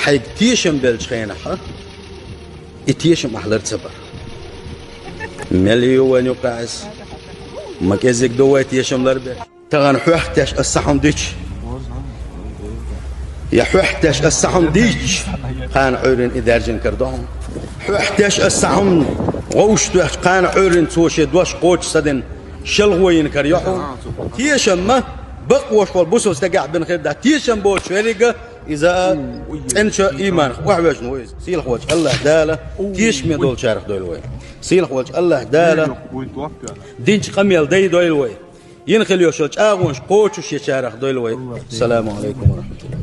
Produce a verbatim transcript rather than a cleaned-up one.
Хьайга тешам беллачу хенахь, и тешам ахь лар ца бар. Мел ю вайн юкъахь иза? Ма кӀезиг ду вай тешам лар бер. Тахана хьоьхтеш аса хьуна дича, я хьоьхтеш аса хьуна дича, кхана Ӏуьйрина и даьржина кара до хьуна. Хьоьхтеш аса хьуна вовшах доьхча, кхана Ӏуьйрина цо шен дош кхочуш ца дина, шелхо йина кара йо хьуна. Тешам ма бакъош волу бусалба стагехь бина хир дац. Тешам боцуш веррига иза цӀена чо, ийманах охьавоьжна ву иза. Сийлахь волчу АллахӀ Дала тешаме долчарах дойла вай. Сийлахь волчу АллахӀ Дала динчу къамел дай дойла вай. Йина хила йолу чӀагӀонаш кхочуш ечарах дойла вай. Саламу алейкум ва рахматуллах.